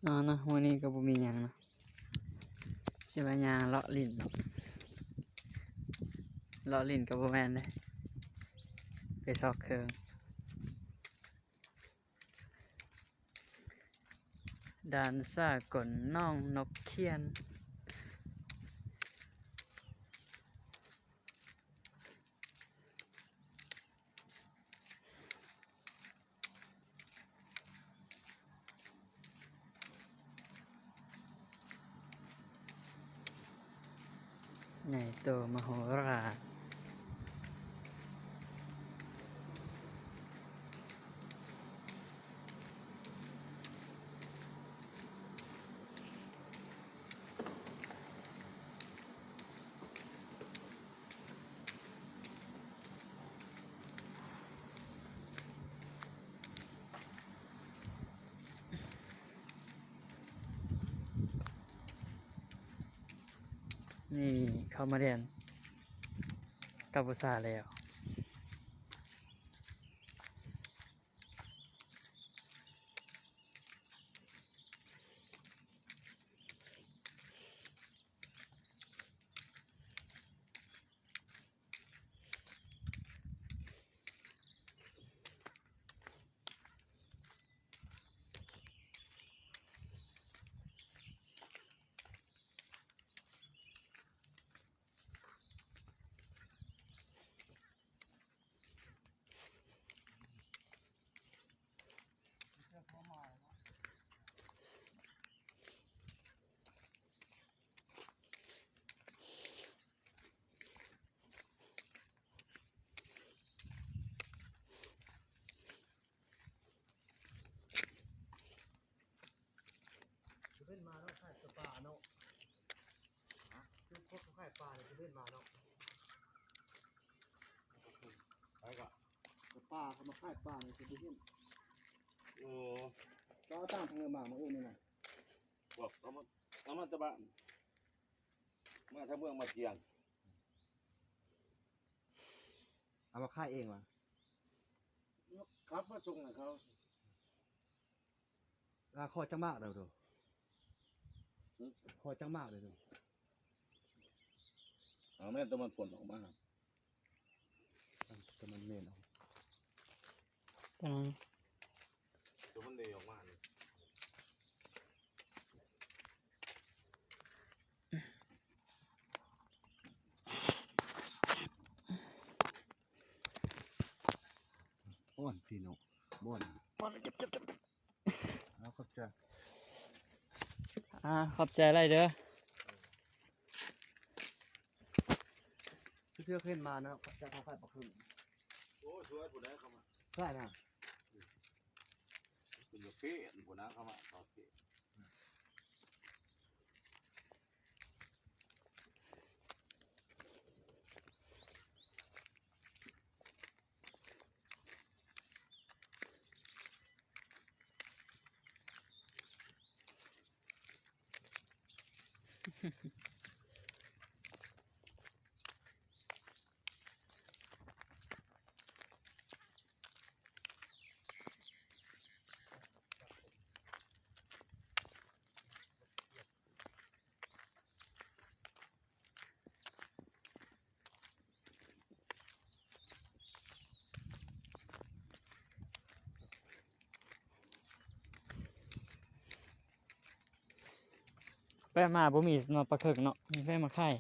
ເນາະ ມື້ນີ້ກໍບໍ່ມີຫຍັງເນາະ ຊິມາຍ່າງເລາະຫຼິ້ນເນາະ ເລາະຫຼິ້ນກໍບໍ່ແມ່ນເດ້ ໄປຊອກເຄື່ອງ. ດ່ານສາກົນໜອງນົກຂຽນ. ໃຫຍ່ໂຕມະໂຫລານ. ນີ້ເຂົ້າມາແດນກັມພູຊາແລ້ວ. ເພິ່ນມາເນາະ ຂາຍປາເນາະ ຄືຄົນຂາຍປານີ້ເພິ່ນມາເນາະ ໄປກໍ ປາເຂົາມາຂາຍປານີ້ຊິໄດ້ເຫັນ ໂອ້ ກໍເອົາຕາມເພິ່ນມາມື້ອື່ນນີ້ນະ ພວກເອົາມາ ເອົາມາແຕ່ບ້ານ ມາທາງເມືອງມາທ່ຽງ. ເອົາມາຂາຍເອງຫວາ? ຂັບມາສົ່ງໃຫ້ເຂົາ. ລາຂໍຈັກໝາກເດີໂຕ? ຫຶ? ຂໍຈັກໝາກເດີໂຕ? ເອົາແມ່ນແຕ່ມັນຝົນອອກມາ ແຕ່ມັນເໝັນອອກ ຕອນນັ້ນ ຕົວມັນເດອອກມານີ້ ອ່ອນພີ່ນ້ອງ ບ່ອນ ບ່ອນ ເຈັບ ເຈັບ ເຈັບ ເອົາ ຂອບໃຈ ອ່າ ຂອບໃຈຫຼາຍເດີ. ເທື່ອເຫັນມານະ ຈາກເຂົາຂາຍປາຄຶງ ໂອ້ຍ ສວຍຜູ້ໃດເຂົ້າມາ ສວຍນະ ເປັນເຂດຜູ້ນະເຂົ້າມາ ເຂົາເຂດ. ໄປມາບໍ່ມີເນາະ ປາເຄິງເນາະ ມີແຕ່ມາຂາຍ.